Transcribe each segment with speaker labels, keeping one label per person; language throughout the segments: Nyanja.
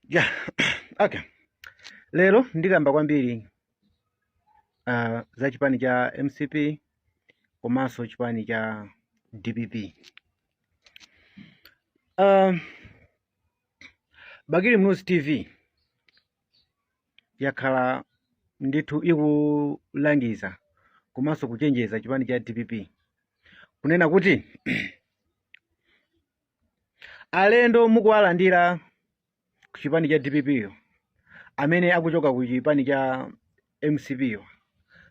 Speaker 1: Yeah, okay. Lero ndikamba kwambiri za chipani cha MCP komanso chipani cha DPP. Bakili Muluzi TV yakhala ndithu ikulangiza komanso kuchenjeza chipani cha DPP kunena kuti alendo mukuwalandira ku chipani cha DPP yo amene akuchoka ku chipani cha MCP yo,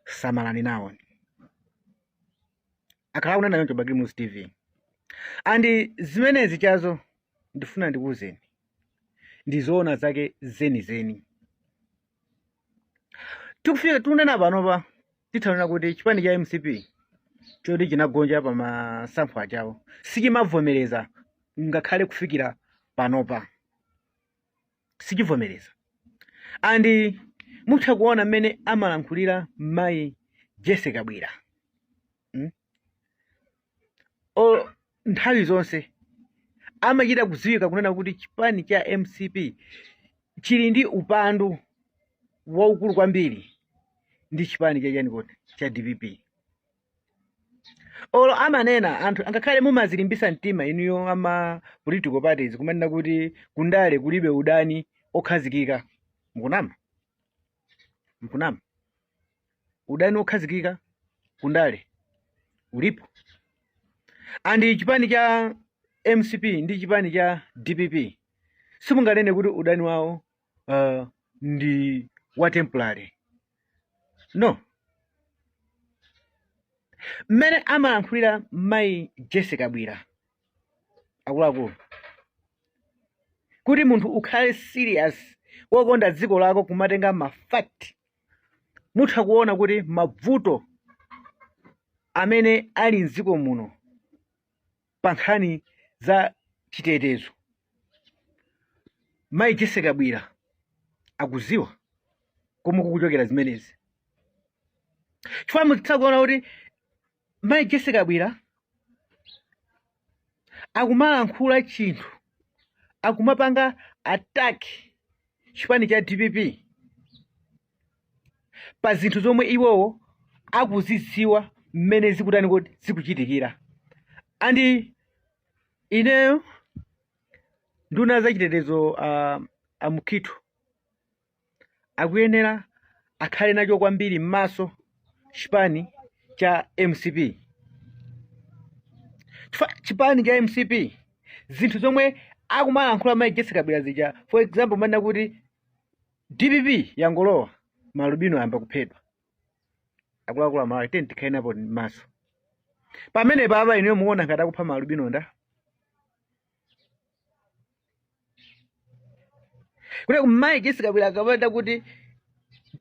Speaker 1: samalani nawo. Akhala akunena choncho Bakili Muluzi TV, and zimenezi chazo ndifuna ndikuwuzeni ndi zoona zake zenizeni. Tikufika tikunena panopa, titha kunena kuti chipani cha MCP choti chinagonja pa masankho ajawo sichimavomereza ngakhale kufikira panopa sichivomereza. And mutha kuona mmene amalankhulira mayi Jessie Kabwila, O nthawi zonse amachita kudziwika kunena kuti chipani cha MCP chili ndi upandu waukulu kwambiri ndi chipani cha chani kodi cha DPP. Olo amanena anthu, angakhale mumazilimbisa mtima inuyo ama political parties kumanena kuti kundale kulibe udani okhazikika, mukunama, mukunama. Udani okhazikika kundale ulipo, and chipani cha MCP ndi chipani cha DPP simunganene kuti udani wawo ndi wa temporary, no. Mmene amalankhulira mayi Jessie Kabwila, akuluakulu, kuti munthu ukhale serious wokonda dziko lako kumatenga ma fact, mutha kuona kuti mavuto amene ali mdziko muno pa nkhani za chitetezo, mayi Jessie Kabwila akuziwa komwe kukuchokera zimenezi, chifukwa mutha kuona kuti mayi Jessie Kabwila akumalankhula chinthu, akumapanga attack chipani cha DPP pa zinthu zomwe iwowo akuzidziwa mmene zikutani kuti zikuchitikira. And ineyo nduna zachitetezo a Mukhito akuyenera akhale nacho kwambiri m'maso chipani cha MCP, chifukwa chipani cha MCP zinthu zomwe akumalankhula mayi Jessie Kabwila zija, for example, manena kuti DPP yangolowa, maalubino ayamba kuphedwa. Akuluakulu Amalawi, tiyeni tikhale napo m'maso pamene papa. Inuyo muona ngati akupha maalubino nda kuti mayi Jessie Kabwila akapanda kuti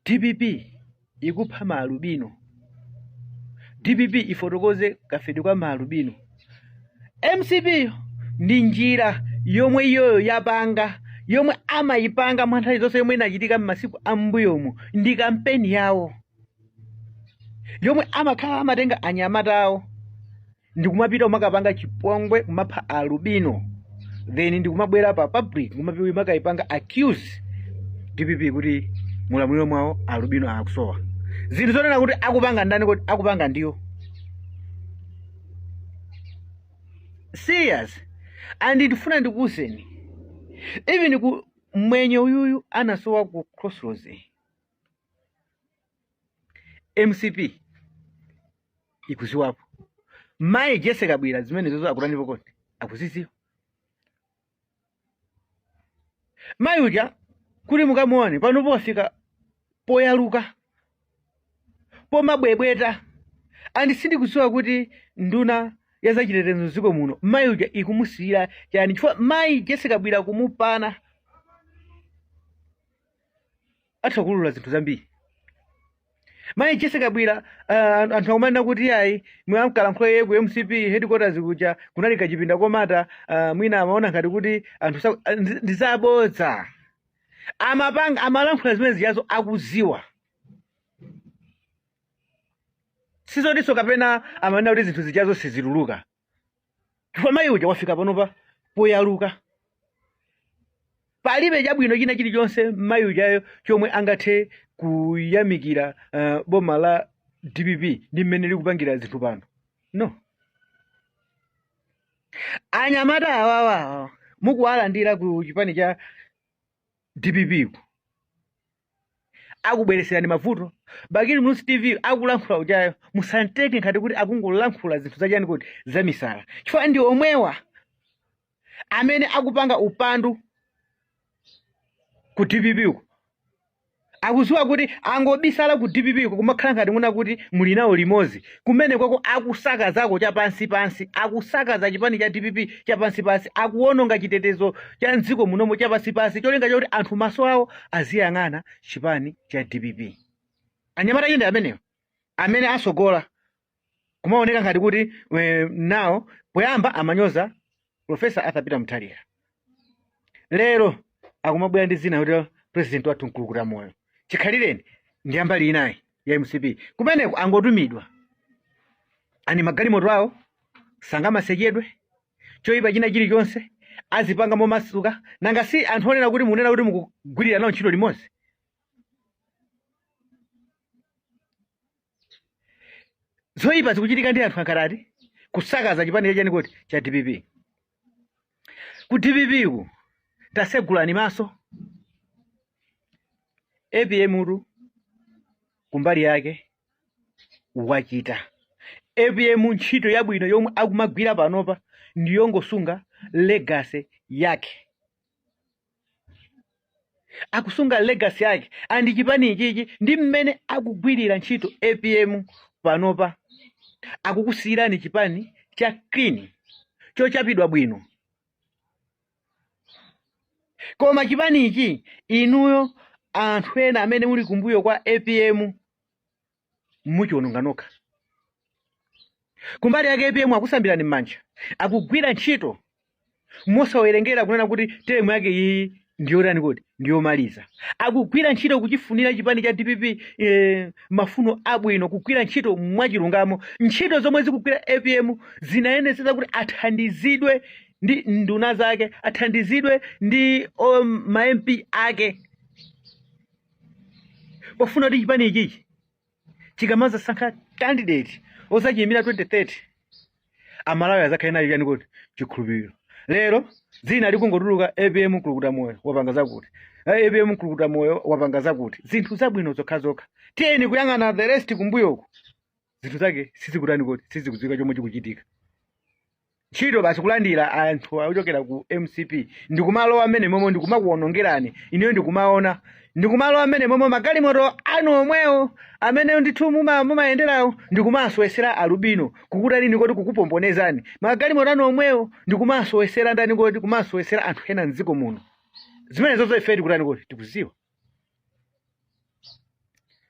Speaker 1: DPP ikupha maalubino, DPP ifotokoze kafedwe kwa maalubino. MCP ndi njira yomwe iyoyo yapanga, yomwe amayipanga mwa nthawi zonse, yomwe inachitika m'masiku am'mbuyomu, ndi kampeni yawo yomwe amakhala amatenga anyamata awo ndikumapita kumakapanga chipongwe, kumapha alubino, then ndikumabwera pa public kumakayipanga accuse DPP kuti mulamuliro mwawo alubino akusowa. Zinthu zonena kuti akupanga ndani kuti akupanga ndiyo serious. And ndifuna ndikuwuzeni, even ku mwenye uyuyu anasowa ku Crossroads, MCP ikuziwapo. Mayi Jessie Kabwila zimenezozo akutanipo kodi akuziziwa. Mayi uja kuti mukamuone pano pofika poyaluka, pomabwebweta, and sindikudziwa kuti nduna ya zachitetezo mdziko muno mayi uja ikumusiyira chani, chifukwa mayi Jessie Kabwila kumupana atha kuulula zinthu zambiri. Mayi Jessie Kabwila, anthu akumanena kuti ayi, mwamkalankhula iye ku MCP headquarters kuja kunali kachipinda komata, mwina amaona ngati kuti anthu ndizabodza. Amapanga amalankhula zimene zijazo akuziwa, sizotinso kapena amanena kuti zinthu zijazo sizituluka, chifukwa mayi uja wafika panopa poyaluka. Palibe chabwino china chilichonse mayi ujayo chomwe angathe kuyamikira boma la DPP ndi mmene likupangira zinthu pano. No, anyamata awawa mukuwalandira ku chipani cha DPP ku akubwereserani mavuto. Bakili Muluzi TV akulankhula ujayo, musantenge ngati kuti akungolankhula zinthu zachani kuti zamisala, chifukwa ndi omwewa amene akupanga upandu ku DPP uko. Akuziwa kuti angobisala ku DPP uko kumakhala ngati muna kuti muli nawo limodzi kumene kwako, akusakazako chapansi pansi, akusakaza chipani cha DPP chapansi pansi, akuwononga chitetezo cha mdziko munomo chapansi pansi, cholinga chakuti anthu maso awo aziyang'ana chipani cha DPP. Anyamata chinde amenewo amene asogola kumaoneka ngati kuti nawo poyamba amanyoza Professor Arthur Peter Mutharika, lero akumabwera ndi zina kuti president wathu Mkulukuta Moyo. Chikhalireni ndi ambali inayi ya MCP kumeneko angotumidwa ani magalimoto awo sangamasechedwe, choyipa china chilichonse azipanga momasuka. Nanga si anthu onena kuti munena kuti mukugwirira nawo ntchito limodzi? Zoyipa zikuchitika ndi anthu ankarati kusakaza chipani chachani kuti cha DPP. Ku DPP ku tasegulani maso. APM tu kumbali yake wachita. APM ntchito yabwino yomwe akumagwira panopa ndiyongosunga legacy yake, akusunga legacy yake and chipani ichichi ndi mmene akugwirira ntchito APM panopa, akukusiyirani chipani cha clean, chochapidwa bwino. Koma chipani ichi inuyo anthu ena amene muli kumbuyo kwa APM muchiononga nokha. Kumbali yake APM akusambirani m'manja, akugwira ntchito mosawerengera kunena kuti teremu yake iyi ndiyotani kuti ndiyomaliza. Akugwira ntchito kuchifunira chipani cha DPP mafuno abwino, kugwira ntchito mwachilungamo. Ntchito zomwe zikugwira APM zinayenesetsa kuti athandizidwe ndi nduna zake, athandizidwe ndi ma MP ake, pofuna kuti chipani ichichi chikamazasankha candidate ozachiyimira 2030, Amalawi azakhale nacho chani kuti chikhulupiriro. Lero dzina likungotuluka, APM Mkulukuta Moyo wapanga zakuti, APM Mkulukuta Moyo wapanga zakuti, zinthu zabwino zokhazokha. Tiyeni kuyang'ana the rest kumbuyoku, zinthu zake sizikutani kuti sizikudziwika chomwe chikuchitika. Ntchito basi kulandira anthu ochokera ku MCP ndikumalowa amene momwe ndikumakuwonongerani ineyo, ndikumaona ndikumalowa amene momwe magalimoto anu omwewo amene ndithu mumayenderawo ndikumasowesera alubino, kukutanini koti kukupombonezani magalimoto anu omwewo, ndikumasowesera ndani koti kumasowesera anthu ena mdziko muno. Zimene zozo ife tikutani koti tikuziwa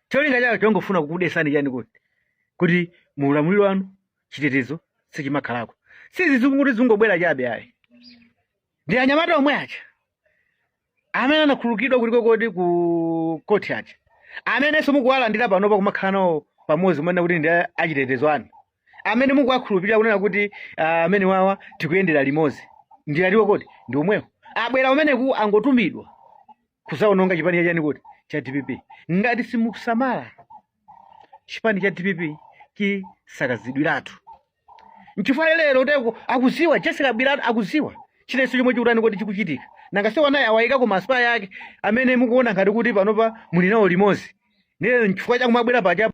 Speaker 1: cholinga chake chongofuna kukudesani chani kuti muulamuliro wanu chitetezo sichimakhalako. Sizi zikuti zingobwera chabe ayi, ndi anyamata omwe aja amene anakhululukidwa kuliko kodi ku koti aja amenenso mukuwalandira panopa kumakhala nawo pamodzi, kumanena kuti ndi achitetezo anu amene mukuwakhulupirira kunena kuti amene wawa tikuyendera limodzi, ndi aliwo kodi ndi omwewo abwera umeneku angotumidwa kuzaononga chipani chachani kuti cha DPP. Ngati simukusamala, chipani cha DPP chisakazidwiratu. Nchifukwa lero uteko akuziwa Jessica Kabwila akuziwa chinenso chomwe chikutani kuti chikuchitika. Nanga si wanayi awayikako ma spy ake amene mukuona ngati kuti panopa muli nawo limodzi? Ndiye nchifukwa chakumabwera paja.